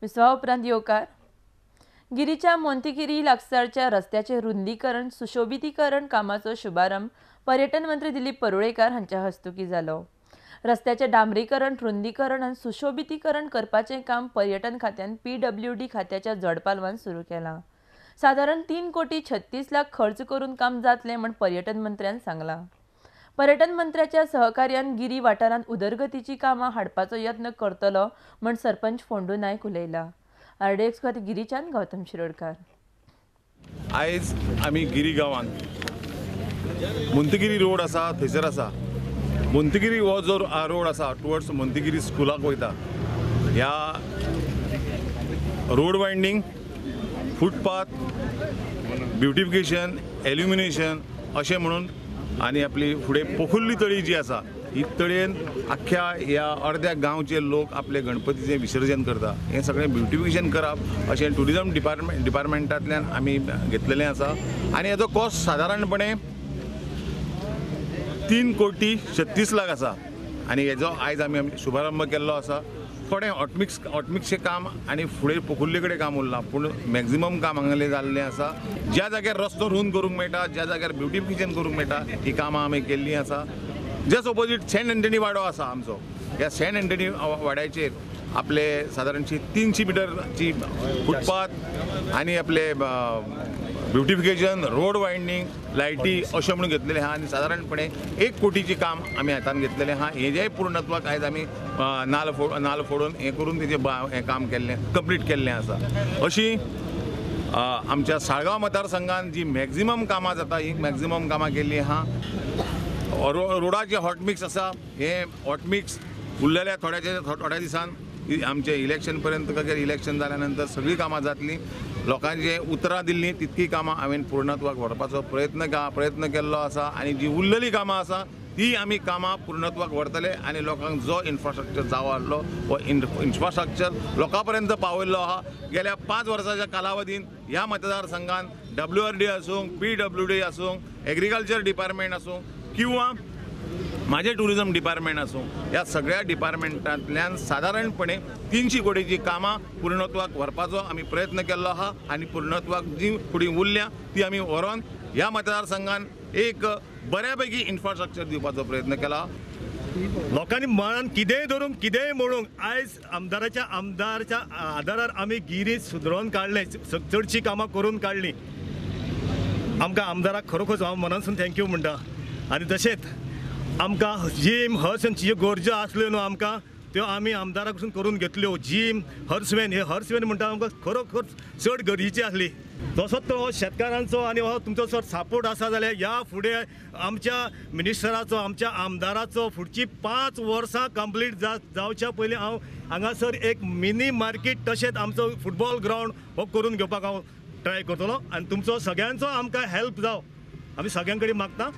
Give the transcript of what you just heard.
विसवा उपरांत येवकार. गिरीच्या मोंतीगिरी लागसारच्या रस्त्याचें रुंदीकरण सुशोभितीकरण कामाचो शुभारंभ पर्यटन मंत्री दिलीप परुळेकार हांच्या हस्तुकीं जालो. रस्त्याचें डांबरीकरण, रुंदीकरण आनी सुशोभितीकरण करपाचें काम पर्यटन खात्यान PWD खात्याच्या जोडपालवान सुरू केलां. सादारण 3 कोटी 36 लाख खर्च करून काम जातलें म्हूण पर्यटन मंत्र्यान सांगलां. पर्यटन मंत्र्याच्या सहकार्यान गिरी वाठारांत उदरगतीची कामां हाडपाचो यत्न करतलो म्हूण सरपंच फोंडू नायक उलयला. RDX खातीर गिरीच्यान गौतम शिरोडकार. आयज आमी गिरी गांवांत मोंतीगिरी रोड आसा थंयसर आसा. मोंतीगिरी हो जो रोड आसा टुवर्ड्स मोंतीगिरी स्कुलाक वयता. ह्या road winding, footpath, beautification, illumination अशें म्हणून आनी आपली फुडें पोखुल्ली तळी जी आसा ही तळयेन आख्ख्या ह्या अर्द्या गांवचे लोक आपले गणपतीचें विसर्जन करता. हें सगळें ब्युटिफिकेशन करप अशें ट्युरिजम डिपार्टमेंटांतल्यान आमी घेतलेलें आसा आनी हेजो कॉस्ट सादारणपणे 3 कोटी 36 लाख आसा आनी हेजो आयज आमी शुभारंभ केल्लो आसा. थोडें हॉटमिक्सचें काम आनी फुडें पोखुल्ले कडेन काम उरलां, पूण मॅक्झिमम काम हांगेलें जाल्लें आसा. ज्या जाग्यार रस्तो रूंद करूंक मेळटा, ज्या जाग्यार ब्युटिफिकेशन करूंक मेळटा, ही कामां आमी केल्लीं आसा. जस्ट ऑपोजीट सेंट एंटनी वाडो आसा आमचो. ह्या सेंट एंटनी वाड्याचेर आपले सादारणशी 300 मिटरची फुटपाथ आनी आपले ब्युटिफिकेशन, रोड वायंडींग, लायटी अशें म्हणून घेतलेलें आहा आनी सादारणपणे 1 कोटीचें काम आमी हातान घेतलेलें आहा. हेजेंय पूर्णत्वाक आयज आमी नाल फोडून हें करून तेजें हें काम केल्लें, कंप्लीट केल्लें आसा. अशी आमच्या साळगांव मतदारसंघान जी मॅक्झिमम कामां जाता ही मॅक्झिमम कामां केल्लीं आहा. रोडाचें हॉटमिक्स आसा, हें हॉटमिक्स उरलेल्या थोड्या दिसान आमचें इलेक्शन पर्यंत, इलेक्शन जाल्या नंतर सगळीं कामां जातलीं. लोकांचे उतरां दिल्लीं तितकीं कामां हांवें पूर्णत्वाक व्हरपाचो प्रयत्न केल्लो आसा आनी जी उरलेलीं कामां आसा ती आमी कामां पूर्णत्वाक व्हरतले आनी लोकांक जो इन्फ्रास्ट्रक्चर जावो आहलो हो इन्फ्रास्ट्रक्चर लोकां पर्यंत पावयल्लो आहा. गेल्या 5 वर्साच्या कालावधीन ह्या मतदारसंघान WRD आसूं, PWD आसूं, एग्रीकल्चर डिपार्टमेंट आसूं किंवा म्हाजें ट्युरिजम डिपार्टमेंट आसूं, ह्या सगळ्या डिपार्टमेंटांतल्यान सादारणपणे 300 कोटीची कामां पूर्णत्वाक व्हरपाचो आमी प्रयत्न केल्लो आहा आनी पूर्णत्वाक जी फुडें उरल्या ती आमी व्हरोन ह्या मतदारसंघान एक बऱ्यापैकी इन्फ्रास्ट्रक्चर दिवपाचो प्रयत्न केला. लोकांनी मनान कितेंय धरूंक, कितेंय म्हणूंक, आयज आमदाराच्या आदारार आमी गिरी सुदरोवन काडलें, चडशीं कामां करून काडलीं. आमकां आमदाराक खरोखर हांव मनानसून thank you म्हणटा. आनी तशेंच आमकां जीम हर्स ह्यो गरजो आसल्यो न्हू आमकां त्यो आमी आमदारा कडसून करून घेतल्यो. जीम हर्सवेन, हे हर्सवेन म्हणटा आमकां खरोखर चड गरजेची आसली. तसोच तो शेतकारांचो आनी हो तुमचो जर सपोर्ट आसा जाल्यार ह्या फुडें आमच्या मिनिस्टराचो, आमच्या आमदाराचो फुडची 5 वर्सां कंप्लीट जावच्या पयलीं हांव हांगासर एक मिनी मार्केट तशेंच आमचो फुटबॉल ग्रावंड हो करून घेवपाक हांव ट्राय करतलो आनी तुमचो सगळ्यांचो आमकां हेल्प जावं आमी सगळ्यां कडेन मागता.